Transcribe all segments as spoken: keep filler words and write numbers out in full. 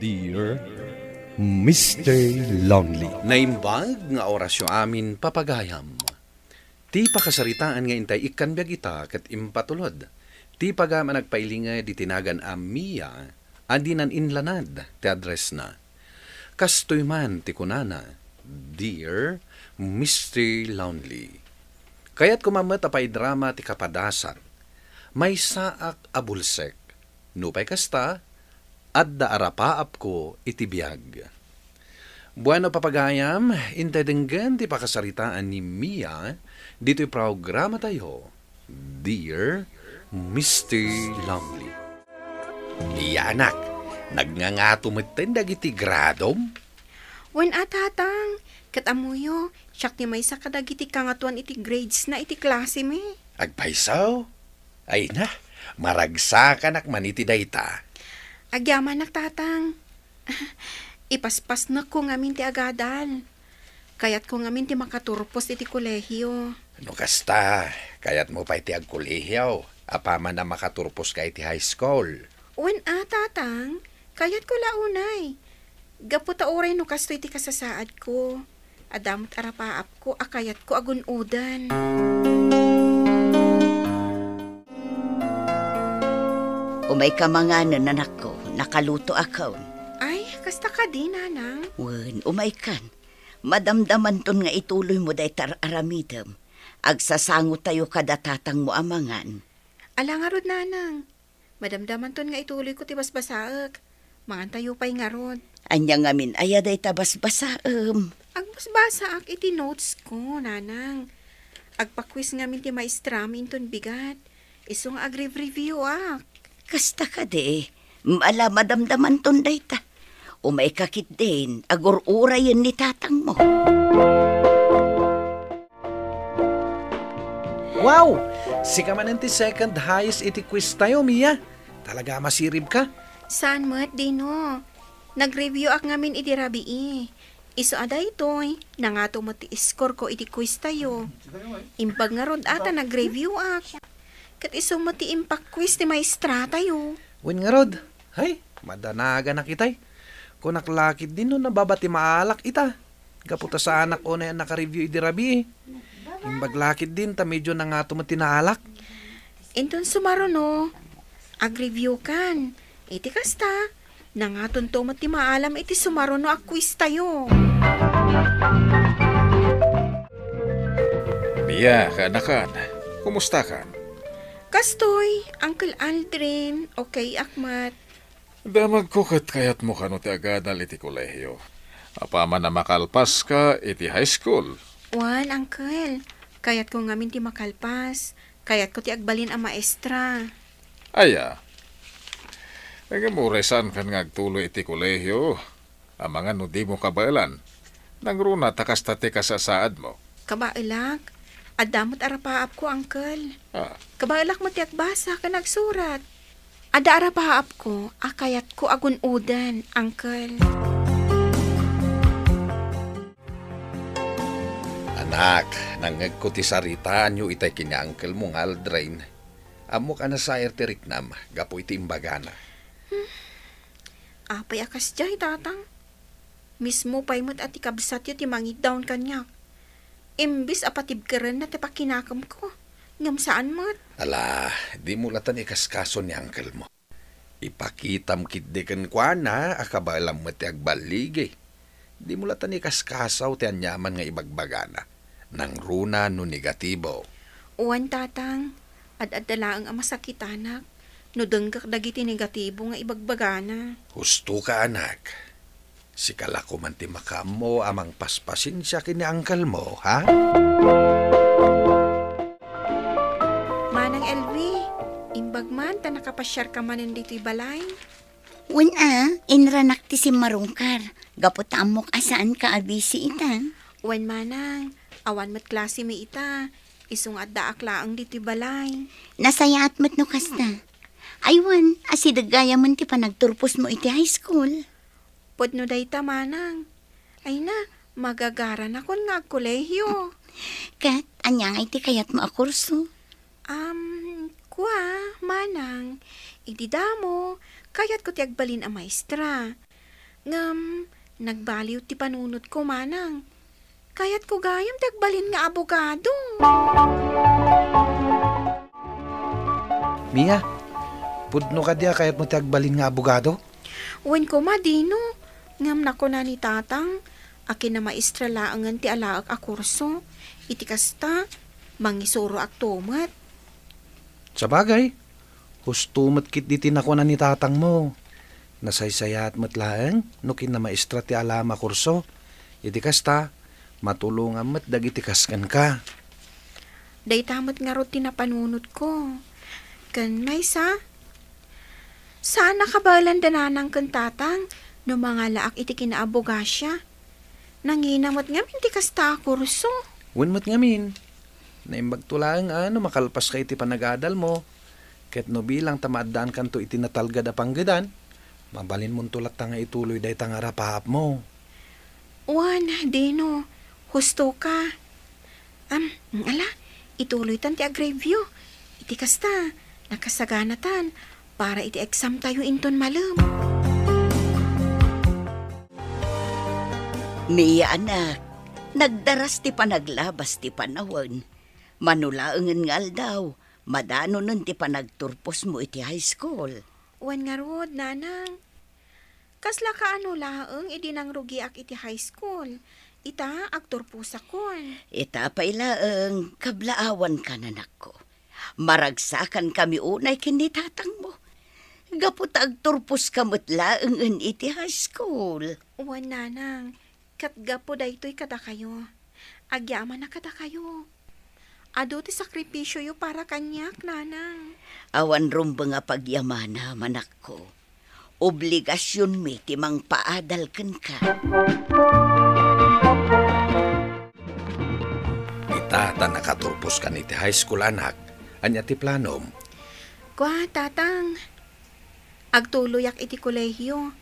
Dear Mister Lonely. Naimbag nga orasyo amin, papagayam. Ti pakasaritaan nga intay ikkan biag ita ket impatulod. Ti pagayam a nagpailinged iti nagan a Mia a dinan inlanad ti addressna. Kastoy man ti kunana, "Dear Mister Lonely, kayatko man met a paidrama ti kapadasak. Maysaak a bulsek. Nupay kasta, adda arapaapko iti biag." Bueno, papagayam, intay denggen ti pakasaritaan ni Mia ditoy programatayo, Dear Mister Lonely. Iya, anak, nagngangato metten dagiti gradom? Wen a, tatang, ket ammoyo, siak ti maysa kadagiti kangatoan iti gradesna iti klasemi. Agpayso? Ay na, maragsakanak man iti dayta. Agyamanak, tatang. Ipaspasnekko ngamin ti agadal. Kayatko ngamin ti makaturpos iti kolehio. No kasta, kayatmo pay ti agkolehio apaman a makaturposka iti high school? Wen a, tatang, kayatko la unay. Gapu ta uray no kastoy ti kasasaadko, adda met arapaapko a kayatko a gun-oden. Umayka manganen, anakko, nakalutoakon. Ay, kasta kadi, nanang? Wen, umaykan. Madamdamanton nga ituloymo dayta ar-aramidem. Agsasangotayo kada tatangmo a mangan. Ala ngarud, nanang. Madamdamanton nga ituloyko ti basbasaek. Mangantayo pay ngarud. Ania ngamin aya dayta basbasaem? Agbasbasaak iti notesko, nanang. Agpa-quiz ngamin ti maestrami inton bigat. Isu nga agrev-review ak. Kasta kadi, ala madamdamanton dayta. Umayka ketdin, agur-urayen ni tatangmo. Wow! Sika manen ti second highest iti quiz tayo, Mia. Talaga a masiribka? Saan met, Dino. Nag-review ak ngamin idi rabii. Isu a daytoy, nangato met ti score ko iti quiz tayo. Imbag ngarud a ta nag-review ak. Ket isu met ti impaquiz ti maestra tayo. Wen ngarud, hay, madanaganak itay. Kunak la ketdin no nababa ti maalak ita. Gapu ta saanak unay a naka-review idi rabii. Imbag la ketdin ta medio nangato met ti naalak. Inton sumaruno, ag-review kan. Iti kasta, nangatonto met ti maalam iti sumaruno a quiz tayo. Mia, kaanakan, kumustakan? Kastoy, Uncle Aldrin, okay ak met. Damagko ket kayatmo kano ti agadal iti kolehio. Apaman a makalpaska iti high school. Wen, Uncle. Kayatko ngamin ti makalpas. Kayatko ti agbalin a maestra. Aya. Ngem uray saankan nga agtuloy iti kolehio, amangan no dimo kabaelan. Nangruna ta kasta ti kasasaadmo. Kabaelak. Adda met arapaapko, Uncle. Ah. Kabaelak met ti agbasa ken agsurat. Adda arapaapko a kayatko a gun-oden, Uncle. Anak, nangngegko ti saritaanyo itay ken ni uncle mo nga Aldrin. Ammok a nasair ti riknam gapu iti imbagana. Hmm. Apay a kasdiay, Tatang? Mismo pay met a ti kabsatyo ti mangiddawn kaniak. Imbes a patibkerenna ti pakinakemko, ngem saan met. Ala, dimo latan ikaskaso ni uncle mo. Ipakitam ketdi kenkuana a kabaelam met ti agballigi. Dimo latan ikaskaso ti aniaman nga ibagbagana. Nangruna no negatibo. Wen, Tatang. Ad-adda laeng a masakitanak no denggek dagiti negatibo nga ibagbagana. Husto ka, anak. Sika la koma ti makaammo a mangpaspasensia ken ni uncle mo, ha? Manang Elvi, imbag man ta nakapasiarka manen ditoy balay. Wen a, inranak ti simmarungkar, gapu ta ammok a saanka a busy ita. Wen, Manang, awan met klasemi ita, isu nga addaak laeng ditoy balay. Nasayaat met no kasta. Aywan, asideg gayamen ti panagturposmo iti high school. Pudno dayta, Manang. Ay na, magagaranakon nga agkolehio. Ket, ania ngay ti kayatmo a kurso? Am, kua, Manang, idi damo, kayatko ti agbalin a maestra. Ngem, nagbaliw ti panunotko, manang. Kayatko gayam ti agbalin nga abogado. Mia, pudno kadi a kayatmo ti agbalin nga abogado? Wen koma, Dino. Ngem nakuna ni Tatang a kinamaestra laengen ti alaek a kurso. Iti kasta, mangisuroakto met. Sabagay, husto met ketdi ti nakuna ni tatangmo. Nasaysayaat met laeng no kinamaestra ti alaem a kurso. Iti kasta, matulongan met dagiti kas kenka. Dayta met ngarud ti napanunotko. Ken maysa, saan a kabaelan da nanang ken tatang no mangalaak iti kinaabogasia. Nangina met ngamin ti kasta a kurso. Wen met ngamin, naimbagto laeng a no makalpaska iti panagadalmo, ket no bilang ta maaddaankanto iti natalged a panggedan, mabalinmonto latta nga ituloy dayta nga arapaapmo. Wen, Dino, husto ka. Am, ala, ituloytan ti agreview. Iti kasta, nakasaganatan para iti exam tayo inton malem. Mia, anak, nagdaras ti panaglabas ti panawen. Mano laengen nga aldaw, madanonen ti panagturposmo iti high school. Wen ngarud, nanang. Kasla kaano laeng idi nangrugiak iti high school? Ita, agturposakon. Ita pay laeng, kablaawanka, anakko. Maragsakankami unay ken ni tatangmo. Gapu ta agturposka met laengen iti high school. Wen, nanang, ket gapu daytoy kadakayo. Agyamanak kadakayo. Adu ti sakripisioyo para kaniak, nanang. Awan rumbeng a pagyamana, anakko. Obligasionmi ti mangpaadal kenka. Ita ta nakaturposkan iti high school, anak. Ania ti planom? Kua, tatang. Agtuloyak iti kolehiyo,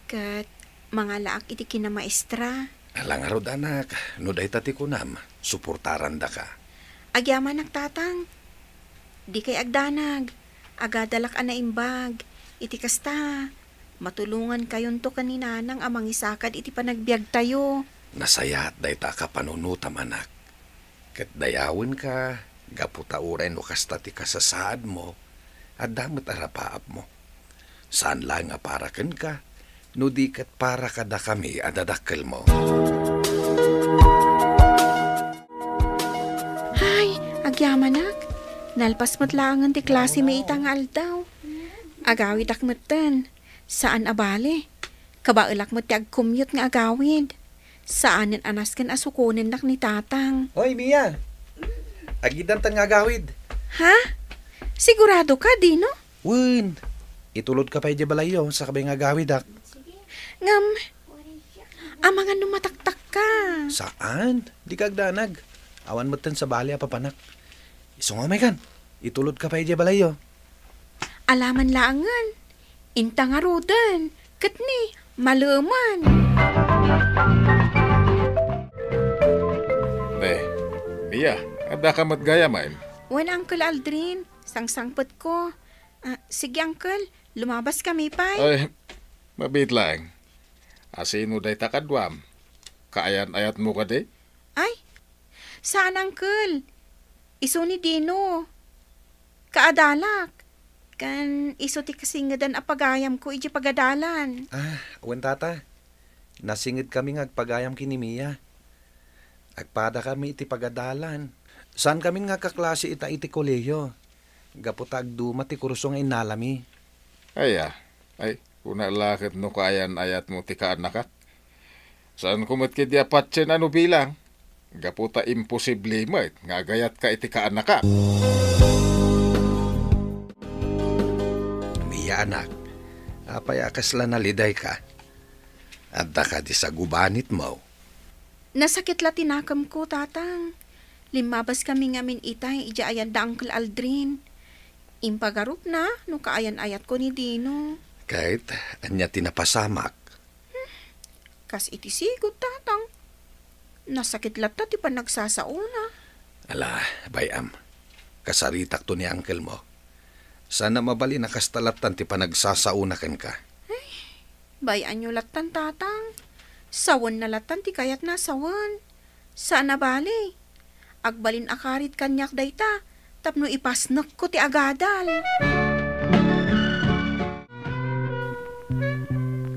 ket mangalaak iti kinamaestra. Ala ngarud, anak, no dayta ti kunam, suportarandaka. Agyamanak, tatang. Dikay agdanag. Agadalak a naimbag. Iti kasta, matulongankayonto ken ni nanang a mangisakad iti panagbiagtayo. Nasayaat dayta a kapanunotam, anak. Ket dayawenka, gapu ta uray no kasta ti kasasaadmo, adda met arapaapmo. Saan laeng a para kenka, no di ket para kadakami a dadakkelmo. Ay, agyamanak. Nalpas met laengen ti klasemi ita nga aldaw. Agawidak metten. Saan a bale. Kabaelak met ti agkumyot nga agawid. Saanen a nasken a sukonennak ni tatang. Hoy, Mia! Agidantan nga agawid. Ha? Sigurado ka, Dino? Wen. Itulodka pay idiay balayyo, sakbay nga agawidak. Ngem, amangan no mataktakka. Saan? Dika agdanag. Awan metten sabali a papanak. Isunga umaykan. Itulodka pay idiay balayyo. Alaman laengen. Inta ngaruden. Ket ni, malemen. Ne, Mia, addaka met gayamen? Wen, Uncle Aldrin. Sangsangpetko. Ah, sige, Uncle. Lumabaskami pay. Ay, mabiit laeng. A, sino dayta kaduam? Kaayan-ayatmo kadi? Ay, saan, Uncle. Isu ni Dino. Kaadalak. Ken isu ti kasingedan a pagayamko idiay pagadalan. Ah, wen, tata. Nasingedkami nga agpagayam ken ni Mia. Agpadakami iti pagadalan. Saankamin nga agkaklase ita iti kolehiyo. Gapu ta agduma ti kurso nga innalami. Aya, ay, kuna la ket no kaayan-ayatmo ti kaannakak. Saanko met ketdi a patien a no bilang, gapu ta imposible met nga agayatka iti kaannakak. Mia, anak, apay a kasla nalidayka? Adda kadi sagubanitmo? Nasakit la ti nakemko, Tatang. Limmabaskami ngamin itay idiay ayan da Uncle Aldrin. Impagarupna no kaayan-ayatko ni Dino. Ket ania ti napasamak? Kas iti sigud, Tatang. Nasakit latta ti panagsasaona. Ala, bay-am. Kasaritakto ni uncle mo. Saan a mabalin a kasta lattan ti panagsasaona kenka. Ay, Bay-anyo lattan, Tatang. Sawenna lattan ti kayatna a sawen. Saan a bale. Agbalin a karit kaniak dayta tapno ipasnekko ti agadal.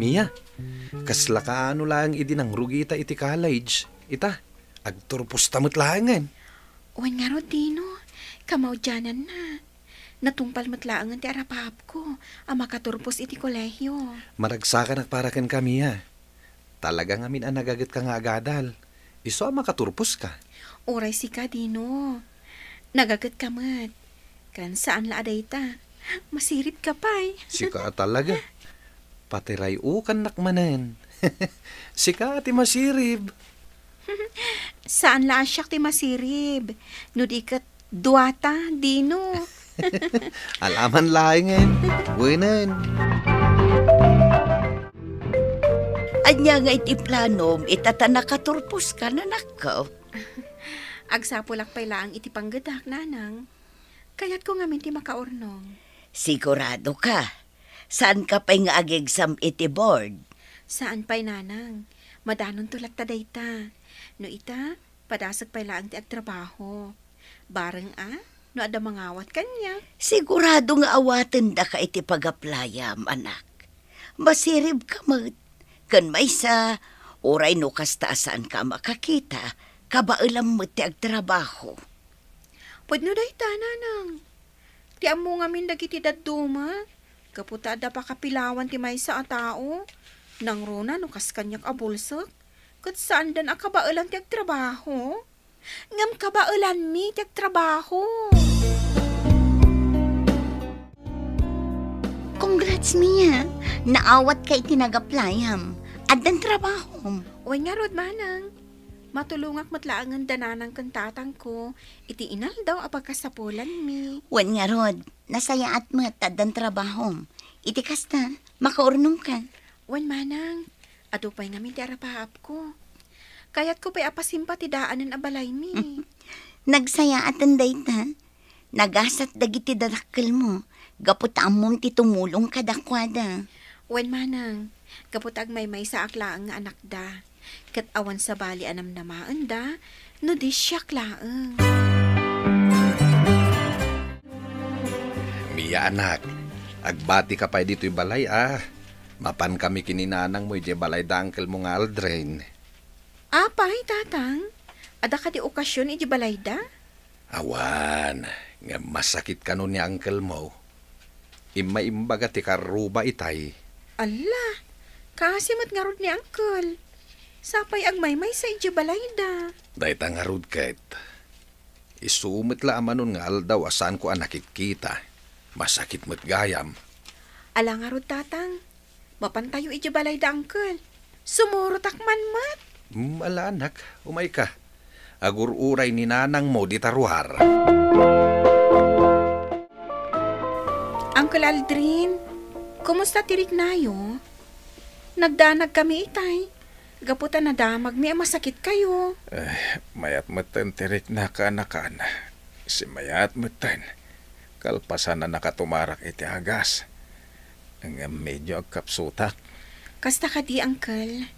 Mia, kasla kaano laeng idi nangrugita iti college? Ita, agturposta met laengen. Wen ngarud, Dino, kamaudiananna. Natungpal met laengen ti arapaapko a makaturpos iti kolehio. Maragsakanak para kenka, Mia. Talaga ngamin a nagagetka nga agadal. Isu a makaturposka. Uray sika, Dino. Nagagetka met. Ken saan la a dayta. Masiribka pay. Sika a talaga. Patiray-okannak manen. Sika a ti masirib. Saan la a siak ti masirib. No di ket duata, Dino. Alaman laengen. Wenen. Ania nga iti planom ita ta nakaturposka, anakko? Agsapulak pay laeng iti panggedak, Nanang. Kayatko ngamin ti makaurnong. Siguradoka? Saanka pay nga ag-exam iti board? Saan pay, Nanang. Madanonto latta dayta. No ita, padasek pay laeng ti agtrabaho. Bareng a, no adda mangawat kaniak. Sigurado nga awatendaka iti pag-applyam, anak. Masiribka met. Ken maysa, uray no kasta a saanka a makakita, kabaelam met ti agtrabaho. Pudno dayta, Nanang. Ti ammo ngamin dagiti dadduma, gapu ta adda pakapilawan ti maysa a tao, nangruna no kas kaniak a bulsek, ket saandan a kabaelan ti agtrabaho. Ngem kabaelanmi ti agtrabaho. Congrats, Mia! Naawatka iti nag-applyam. Addan trabahom. Wen ngarud, Manang. Matulongak met laengen da Nanang ken Tatangko iti inaldaw a pagkasapulanmi. Wen ngarud, nasayaat met ta addan trabahom. Iti kasta, makaurnongka. Wen, Manang, adu pay ngamin ti arapaapko. Kayatko pay a pasimpa ti daanen a balaymi. Nagsayaaten dayta. Nagasat dagiti dadakkelmo, gapu ta ammom ti tumulong kadakuada. Wen, Manang, gapu ta agmaymaysaak laeng nga anakda. Ket awan sabali a namnamaenda no di siak laeng. Mia, anak, agbatika pay ditoy balay a. Mapankami ken ni nanangmo idiay balayda, uncle mo nga Aldrin. Apay, Tatang? Adda kadi okasion idiay balayda? Awan, ngem masakit kano ni uncle mo. Immay imbaga ti karruba itay. Alla, kaasi met ngarud ni uncle. Sapay agmaymaysa idiay balayda. Dayta ngarud ket. Isu met la a manon nga aldaw a saanko a nakitkita. Masakit met gayam. Ala ngarud, Tatang. Mapantayo idiay balayda, uncle. Sumurotak man met. Mm, ala, anak, umayka. Agur-uray ni nanangmo dita ruar. Uncle Aldrin, kumusta ti riknayo? Nagdanagkami itay. Gapu ta nadamagmi a masakitkayo. Eh, mayat metten ti riknak, anakan. Simmayat metten. Kalpasan a nakatumarak iti agas. Ngem medio agkapsutak. Kasta kadi, uncle.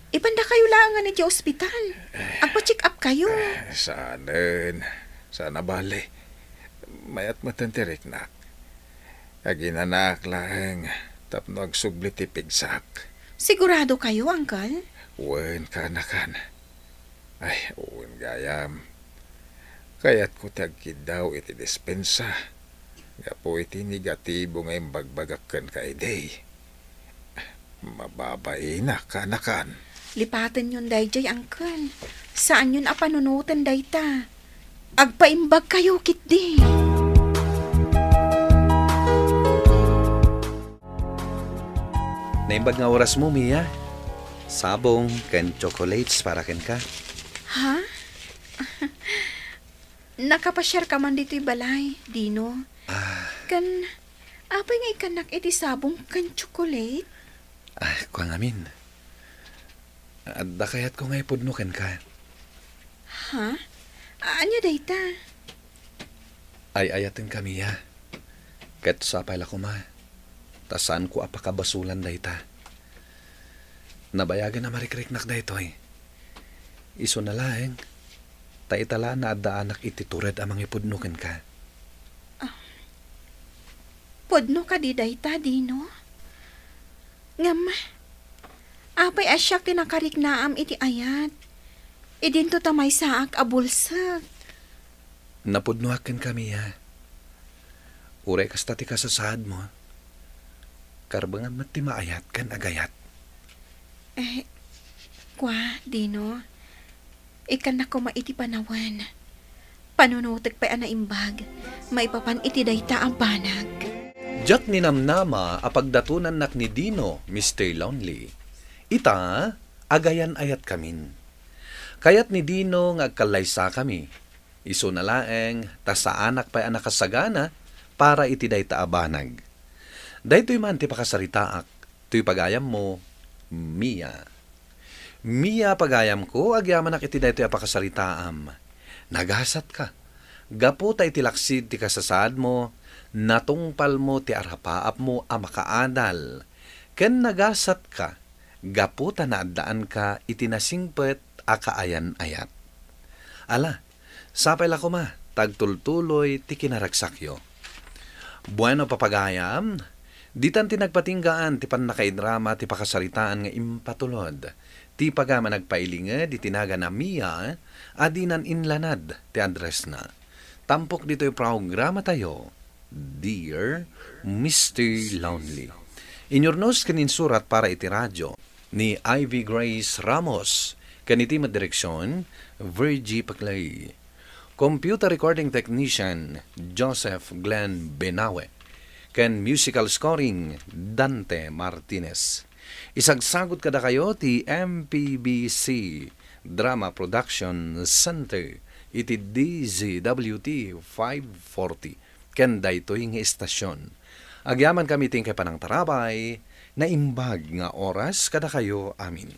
Ipandakayo laengen idiay ospital. Agpa-check up kayo. Eh, saanen. Saan a bale. Mayat metten ti riknak. Aginanaak laeng tapno agsubli ti pigsak. Sigurado kayo, uncle? Wen, kaanakan. Ay, wen gayam. Kayatko ti agkiddaw iti dispensa. Gapu iti negatibo nga imbagbagak kenka idi. Mababainak, kaanakan. Lipatenyon daydiay, uncle. Saanyon a panunoten dayta. Agpaimbag kayo ketdi. Naimbag nga orasmo, Mia. Sabong ken chocolates para kenka. Ha? Nakapasiarka man ditoy balay, Dino? Ah. Ken, apay nga ikkannak iti sabong ken tsokolate? Ah, kua ngamin. Adda kayatko nga ipudno kenka. Ha? Ania dayta? Ay-ayatenka, Mia. Ket sapay la koma, ta saanko a pakabasolan dayta. Nabayagen a marikriknak daytoy. Isuna laeng, ta ita la naaddaanak iti tured a mangipudno kenka. Pudno kadi dayta, Dino? Ngem, apay a siak ti nakariknaam iti ayat? Idinto ta maysaak a bulsek. Napudnoak kenka, Mia. Uray kasta ti kasasaadmo, karbengam met ti maayat ken agayat. Eh, kua, Dino, ikkannak koma iti panawen. Panunotek pay a naimbag maipapan iti dayta a banag. Diak ninamnama a pagdatonannak ni Dino, Mister Lonely. Ita, agayan-ayatkamin. Kayat ni Dino nga agkallaysakami. Isuna laeng ta saanak pay a nakasagana para iti dayta a banag. Daytoy man ti pakasaritaak, toy pagayammo, Mia. Mia, pagayamko, agyamanak iti daytoy a pakasaritaam. Nagasatka. Gapu ta iti laksid ti kasasaadmo, natungpalmo ti arapaapmo a makaadal. Ken nagasatka, gapu ta naaddaanka iti nasingpet a kaayan-ayat. Ala, sapay la koma ta agtultuloy ti kinaragsakyo. Bueno, papagayam, ditan ti nagpatinggaan ti pannakaidrama ti pakasaritaan nga impatulod. Ti pagayam a nagpailinged iti nagan a Mia a dinan inlanad ti addressna. Tampok ditoy programatayo, Dear Mister Lonely. Inyurnos ken insurat para iti radio ni Ivy Grace Ramos, ken iti met direksion, Virgie Paclay. Computer recording technician, Joseph Glenn Benawe, ken musical scoring, Dante Martinez. Isagsagut kadakayo ti M P B C Drama Production Center iti D Z W T five forty, ken daytoy nga istasyon. Agyamankami ti inkay panangtarabay, naimbag nga oras kadakayo amin.